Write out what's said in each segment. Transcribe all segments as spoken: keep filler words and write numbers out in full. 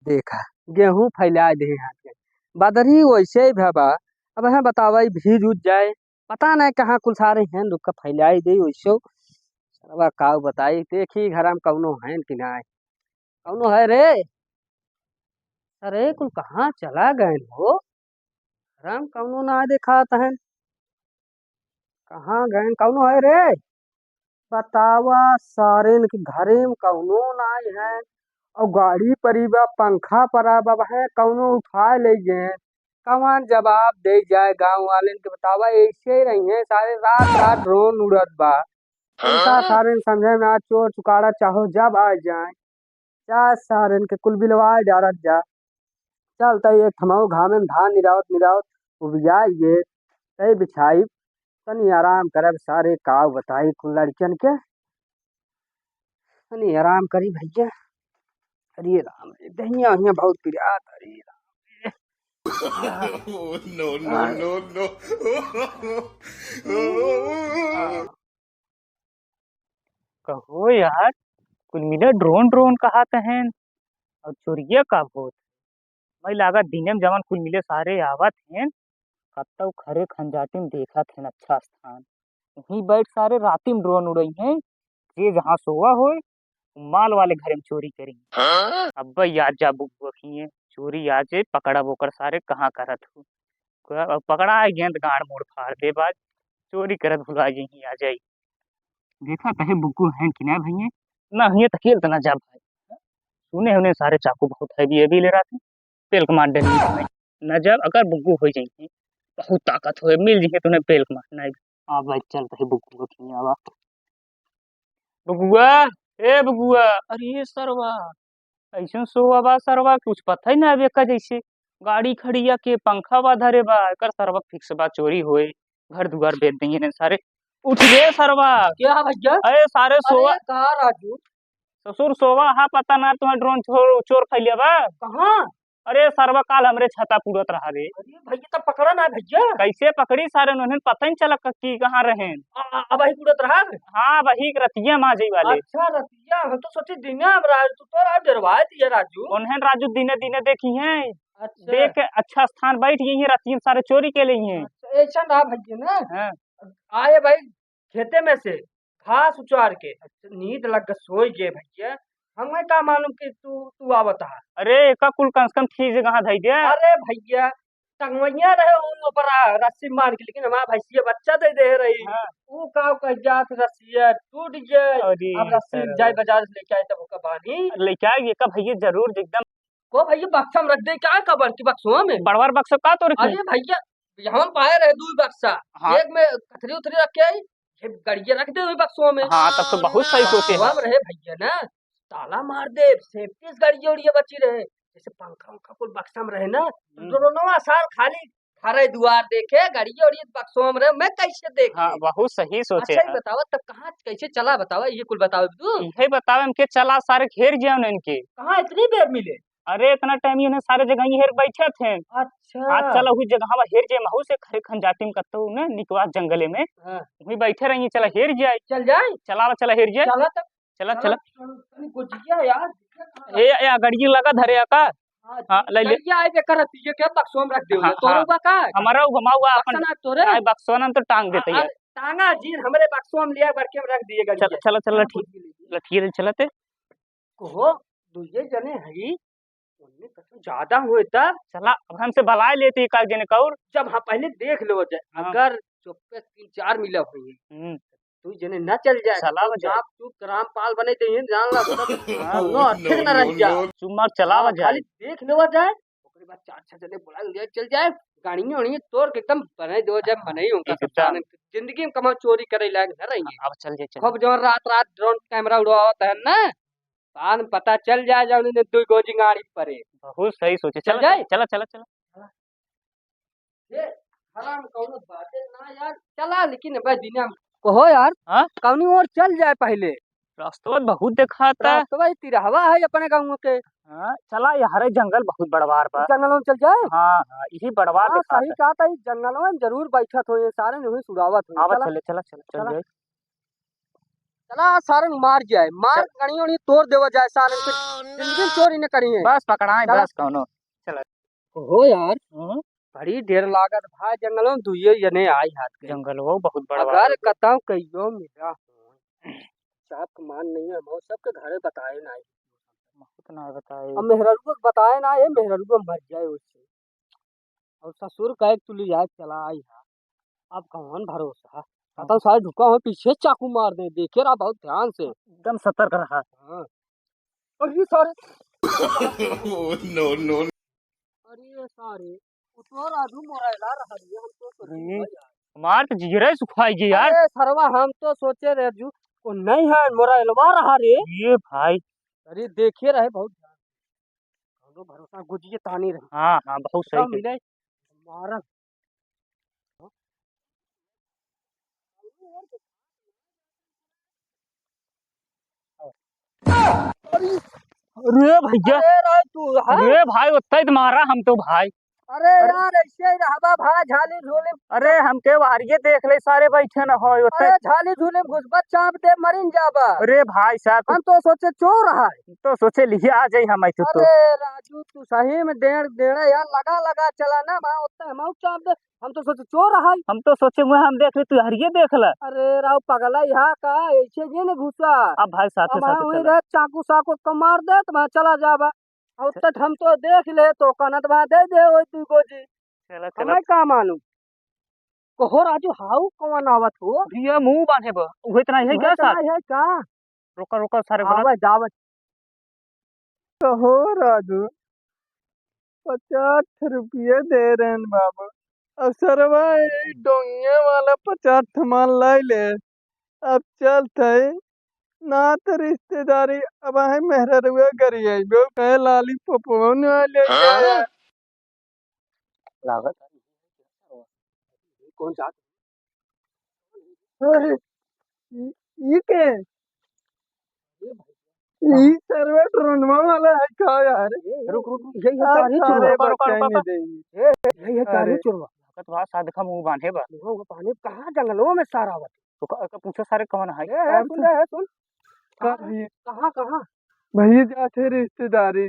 देखा, गेहूँ फैलाए दे हाथ में। बदरी वैसे ही भवा। अब है बतावा, ई भीज उज जाए। पता नहीं कहाँ कुल सारे हैं, रुक के फैलाए दे वैसे। सरवा काऊ बताई, देखी घर में कौनो है कि नहीं। कौनो है रे? अरे, कुल कहाँ चला गए हो? घर में कौनो ना देखात है। कहाँ गए? कौनो है रे? बतावा, सारेन के घरे में कौनो नाई है। और गाड़ी परी बा, पंखा परा बा, है कौनो उठा ले गए। कौन जवाब दे जाए गाँव वालेन के? बतावा, ऐसे ही रही हैं सारे, रात रात ड्रोन उड़त बा। उनका हाँ। सारेन समझे में आज चोर चुकाड़ा चाहो जब आ जाए, चाहे सारेन के कुल बिलवाए डारत जा। चल, तई एक ठमऊ घामे में धान निरावत निरावत उबिया ये, तई बिछाई, तनी आराम करब। सारे काव बताई कुल लड़कियन के, तनी आराम करी भैया। अरे राम रे, दहिया वहिया बहुत पिरात, अरे राम रे। Oh, no, no, no, no। कहो यार, कुल मिले ड्रोन ड्रोन कहात हैं, और चोरिया का होत? मैं लागत दिने में जवन कुल मिले सारे आवत हैं, कत्तौ खरे खंजाटी में देखत हैं अच्छा स्थान, वहीं बैठ सारे राती में ड्रोन उड़ई हैं, जे जहाँ सोवा होए, माल वाले घरे में चोरी करी। हाँ? अब्बे यार जा बुगुआ किए, चोरी आज पकड़ब ओकर सारे कहाँ करत हो। क-, पकड़ा है गेंद गाड़ मोड़ फाड़ दे बाज, चोरी करत भुला गई आ जाई। देखा कहे बुग्गू हैं कि ना भैया? ना हिये तो खेल तो ना जा भाई। सुने होने सारे चाकू बहुत हैवी हैवी ले रहते। पेल के मार देनी। ना जा, अगर बुग्गू हो जाई, बहुत ताकत होए, मिल जाइए तूने पेल के मार। नहीं, आ भाई चल कहे बुग्गू के यहाँ आवा। बुग्गुआ, ए बुग्गुआ, अरे ये सरवा, ऐसन सोवा बा सरवा, कुछ पता ही ना अब एका जैसे गाड़ी खड़िया के पंखा बा धरे बा, एकर सरवा फिक्स बा चोरी होए, घर दुआर बेच देंगे ने सारे। उठ रे सरवा। क्या भैया? अरे सारे सोवा। अरे का राजू? ससुर सोवा हा, पता ना तुम्हें ड्रोन चोर, चोर खैलिया बा। कहाँ? अरे सरवा काल हमरे छता कूदत रहा रे। अरे भैया तब पकड़ा ना भैया। कैसे पकड़ी सारे, उन्हें पता ही चला क-, कि कहाँ रहे। आ, आ, अब वही कूदत रहा? हाँ, वही रतिया मा जाई वाले। अच्छा रतिया, हम तो सोचे दिने अब राजू तो राज डरवाए दिया राजू। उन्हें राजू दिने दिने देखी हैं। अच्छा। देख के अच्छा स्थान बैठ गई हैं, रतिया में सारे चोरी के लिए हैं। अच्छा, ऐसा ना भैया ना। हाँ। आए भाई खेते में से घास उचार के नींद लग के सोई गए भैया। हमें का मालूम कि तू, तू आवत हा। अरे एका कुल कम से कम ठीक जगह धई दे। अरे भैया टंगवैया रहे ऊन ऊपर आ, रस्सी मान के, लेकिन हमारा भैंसिया बच्चा दे दे रही। हाँ। ऊ का कह जात रस्सिया टूट गए। अरे अब रस्सी सरवा। जाए बाजार से लेके आए तब ओका बांधी। लेके आए एका भैया जरूर एकदम। को भैया बक्सा में रख दे, क्या कबर की बक्सवा में? बड़वार बक्सा का तोरे की? अरे भैया, हम पाए रहे दू बक्सा, हाँ। एक में कथरी उथरी रख के आई, एक गड़िया रख दे वही बक्सवा में। हाँ, तब तो बहुत सही सोचे बक्सवा हैं। में रहे भैया ना, ताला मार दे, सेफ्टी से गड़िया उड़िया बची रहे, जैसे पंखा उंखा कुल बक्सा में रहे ना, तो हम्म। दोनों आसार खाली घरे दुआर देखे, गड़िया उड़िया बक्सवा में रहे, मैं कैसे देख हाँ, ले? बहुत सही सोचे अच्छा, ये हैं। बतावा, तब कहाँ, कैसे चला बतावा, ये कुल बतावा तू। यही बतावा, इनके चला सारे घेर जाओ ना इनके। कहाँ इतनी बेर मिले? अरे, इतना टाइम ये उन्हें सारे जगह ही हेर बैठे थे। अच्छा। आज चला हुई जगह हवा हेर जाए, महू से खरे खंजाटी में कत्तो उन्हें निकवास जंगले में। हाँ। वहीं बैठे रहिए, चला हेर जाए। चल जाए? चला, चला हेर जाए। चला तब। चला, चला, चला। चल, तनी गोजिया यार, दिक्कत ना ए, ए, गड़िया लगा धरे का? हाँ, हाँ, ले ले। गड़िया आए बेकर रहती है, क्या बक्सों में रख दे हाँ, उन्हें? तोरो हाँ। बा का? हमारा वो घुमा हुआ बक्सा अपन ना तोरे? आए बक्सों ना तो टांग देते हाँ, हैं। अरे, टांगा जी, हमारे बक्सों में लिया, बड़के में रख दिए गड़िया। चला, चला, चला, हाँ, ठीक। गोजिया ले ली। लठिए ले चलते। कहो, दुइये जने हई, उनमें कछु ज्यादा होए त? चला, अब हमसे बलाए लेती का जने का और? जब हाँ, पहले देख लो जाए, हाँ। अगर चुप्पे तीन चार मिला होई, हम्म। दुइ जने न चल जाए, चला तो बजाए। जाप तू रामपाल बने दे, जान ला, सब हाँ। कौनो अटके न रह जा। चुम्मा चला हाँ, बजाए। खाली देख लो जाए, ओकरे बाद चार छह जने बुला ले चल जाए, गाड़ियाँ उड़ियाँ तोड़ के एकदम बनाई दो, जब हाँ, बनाई उनका एक सब एकदम। सामने जिंदगी में कमाओ चोरी करे लायक न रहिए। अब चल जाए, चल खूब जाए। जवन रात रात ड्रोन कैमरा उड़ावत है ना, बाद में पता चल जाए, जौन इन्हें दुई गो जिंगाड़ी परे। बहुत सही सोचे। चल चला, जाए? चला, चला, चला। ये हराम कौनो बाटे ना यार। चला, लेकिन भाई दिने हम कहो यार, हाँ? कौनी ओर चल जाए पहले? रास्ता बहुत देखाता। रास्ता ही तिरहवा है अपने गाँव के। हाँ, चला, ये हरे जंगल बहुत बड़वार बा। जंगल में चल जाए? हाँ, हाँ, यही बड़वार हाँ, देखाता। सही कहा था, इस जंगल में जरूर बैठत हो, ये सारे नहीं सुड़ावत हो। आवा, चला। चले, चला, चला, चल चला। जाए। चला, सारन मार जाए, मार चल। गणी उणी तोड़ देवा जाए सारन के। जिंदगी में चोरी न करिए। बस पकड़ाए, चला। बस कौनो। चला। हो यार, हम्म। बड़ी देर लागत भाई, जंगलों में दुइये जने आई हाथ गए। जंगलवा बहुत बड़ा बा। अगर कतौ कहियो मिला हो, चाप के मान नहीं है, हम सबके घरे बताए ना। बहुत ना बताए। अब मेहररुआ के बताए ना, ये मेहररुआ मर जाए उससे। और ससुर कहे कि तू ले जाए, चला आई हा। अब कौन भरोसा? हाँ। कतौ सारे ढुका हो, पीछे चाकू मार दे, देखे रहा बहुत ध्यान से। एकदम सतर्क रहा। हाँ। और ये सारे Oh, no, no। अरे सारे, वो तो राजू मोराइला रहा रे, हम तो सोचे अरे, भाई यार। हमार तो जिगरे सुखाई गई यार। अरे सरवा, हम तो सोचे राजू, वो नहीं है, मोराइलवा रहा रे। ये भाई। अरे देखे रहे बहुत। कौनो भरोसा गुजिए तानी रही। हाँ, हाँ, बहुत सही सब कही। मिले, मारल। अरे भैया। अरे रे तू, हाँ? अरे भाई, ओत्ते त मारा हम तो भाई। अरे अरे। यार, ऐसे ही रहबा भाई, झाली झूली। अरे हमके वारिये देख ले, सारे बैठे न होय ओत्ते। अरे झाली झूली में घुसबा, चाप दे, मरिन जाबा। अरे भाई साहब, तू हम तो सोचे चोर है। तो सोचे लिहे आ जाई हम आई तो। अरे राजू, तू सही में डेढ़, डेढ़ यार लगा, लगा चला ना, भाई ओत्ते हम चाप दे। हम तो सोचे चोर है। हम तो सोचे मुँह हम देख ले, तू हरिये देख ले। अरे राव पगला, यहाँ का ऐसे जे न घुसा। अब भाई साथे अब साथे वहीं चला। रह, चाकू साकू का मार दे, तो वहाँ चला जाबा। और तक हम तो देख ले, तो कनत वहाँ दे दे, वही तू गोजी। चला, चला। हमें का मालूम? कहो राजू, हाउ कौन आवत हो? भैया मुँह बांधे बा, उहे इतना है उहे क्या इतना साथ? है का? रोका, रोका, सारे बोला। आवे, जावत। कहो राजू, पचास रुपये दे रहे हैं बाबू। अब सरवा, ये डोंगिया वाला पचास ठमान लाई ले। अब चलत है, ना तो रिश्तेदारी, अब आहे मेहररुआ गरियाइबो, कहे लाली पपुआ न ले जाए। लागत है। कौन जात? अरे, ई, ई के? ई सरवा ड्रोनवा वाला है का यार? रुक, रुक, रुक, यही है, आज गाड़ी सारे चुरवा। रुका, रुका, बच्चे रुका, नहीं रुका। देंगे। ए, यही है, गाड़ी अरे। चुरवा। लागत बा, साध का मुँह बांधे बा। मुँह बांधे, कहाँ जंगलों में सारा बा? तो का, का पूछो सारे कौन है? ए, ए, सुन रे, ए, सुन। का कहाँ, भैया? कहाँ, कहाँ? भैया जाते रिश्तेदारी।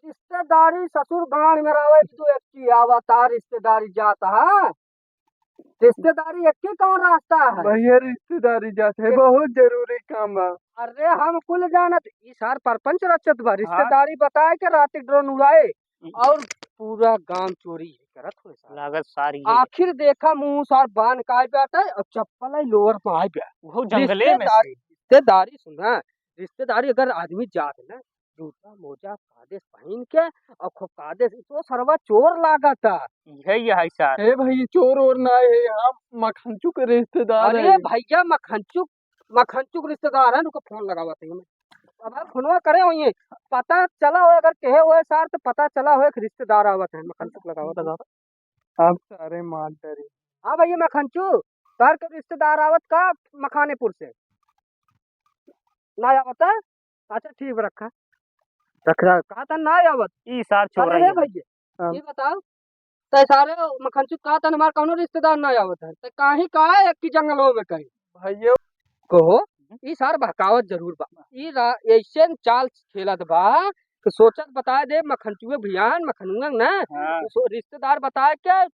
रिश्तेदारी ससुर गांड में रहे, एक दो एक की आवता रिश्तेदारी जाता है। रिश्तेदारी एक ही कौन रास्ता है? भैया रिश्तेदारी जाते हैं, बहुत जरूरी काम बा। अरे हम कुल जानत, ई सार परपंच रचत बा, हाँ। रिश्तेदारी बताए के रात ड्रोन उड़ाए और पूरा गांव चोरी ही करत हुए सार। लागत सार ये। आखिर देखा मुँह सार बांध का आए बैठा और चप्पल है लोअर में आए बैठा। वो जंगले में रिश्तेदारी, से। रिश्तेदारी सुना, रिश्तेदारी अगर आदमी जात ना, जूता मोजा कादेस पहिन के और खूब कादेस, तो सरवा चोर लागता। यही है सार। ए भाई, चोर ओर ना है, हम मखनचू के रिश्तेदार अरे हैं। भैया, मखनचू, मखनचू के रिश्तेदार है, उनको फोन लगावत है। अब हम फोनवा करे हुए, पता चला हो अगर कहे हुए सार, तो पता चला हो एक रिश्तेदार आवत है, मखनचू लगावत है। अब सारे मार डरे। हाँ भैया मखनचू, तार के रिश्तेदार आवत का मखानेपुर से? ना आवत है? अच्छा ठीक बा, रखा। रख रहा। कहा था ना आवत। ई सार अरे चोर है है। भैया, हाँ। ये बताओ, तै सारे मखनचू कहा था हमार कौनो रिश्तेदार ना आवत है, तै काहे का है कि जंगलों में कहीं? भैया। कहो, ई सार बहकावत जरूर बा। ई रा-, ऐसे चाल खेलत बा कि सोचत बताए दे मखनचुए भियान, मखनुआ ना, हाँ। सो-, रिश्तेदार बताए के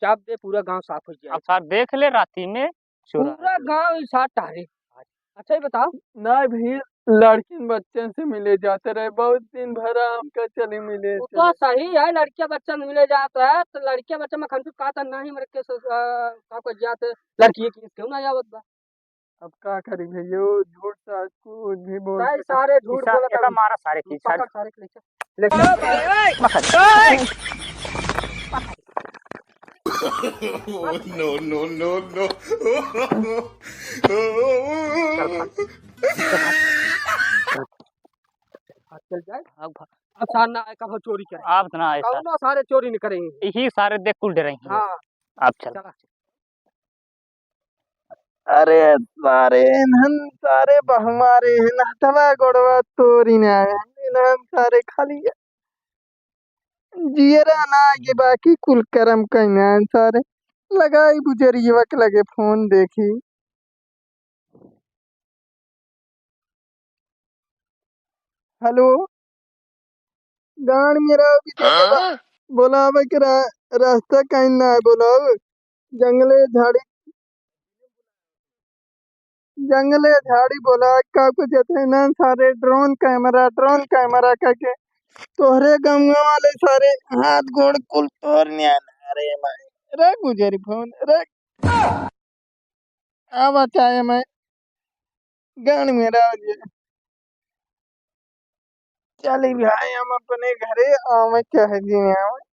चाप दे, पूरा गांव साफ हो जाए। अब सार देख ले, राती में चोरा पूरा है। गांव ई सार टहरे। अच्छा, ये बताओ। नहीं भैया, लड़किन बच्चन से मिले जाते रहे, बहुत दिन भर हमका चली मिले वो चले। तो सही है, लड़किया बच्चन मिले जाते हैं, तो लड़किया बच्चा मखनचू कहा था नहीं, मर के सो-, आ, का को जाते, लड़की की क्यों ना आवत बा? अब का करी भैया, वो झूठ साच कुछ भी बोल भाई, सकते। सारे झूठ इसा-, बोलत एका हवे। मारा सारे की, पकड़ सारे। सारे के लेके। लेके। No, no, no, no। चल, भाग। भाग, चल जाए। भाग, भाग। अब सार ना आए, कहो चोरी करे। आप ना आए, सार। कौनो सारे चोरी नहीं करेंगे। यही सारे देख कुल डरे हैं। हाँ। आप चल। चला। अरे सारे, इन्हन सारे बहुमारे हैं, हथवा गोड़वा तोरी ना है, इन्हन सारे खाली जियरा ना आगे, बाकी कुल करम कइना है सारे। लगाई बुजरियवा के लगे फोन, देखी। हेलो। गांड मेरा भी तो बोला, हाँ? बोलावे के रा-, रास्ता कहीं ना है, बोलावे। जंगले झाड़ी, जंगले झाड़ी बोला, का कुछ अथे ना सारे drone camera, drone camera करके। तोहरे गंगा वाले सारे हाथ गोड़ कुल तोड़ निया ना रे माई। रे गुजरी फोन, रे। आवा चाहे मैं गांड मेरा हो जाए। चली भाई, हम अपने घरे आवे चाहे जी आवे।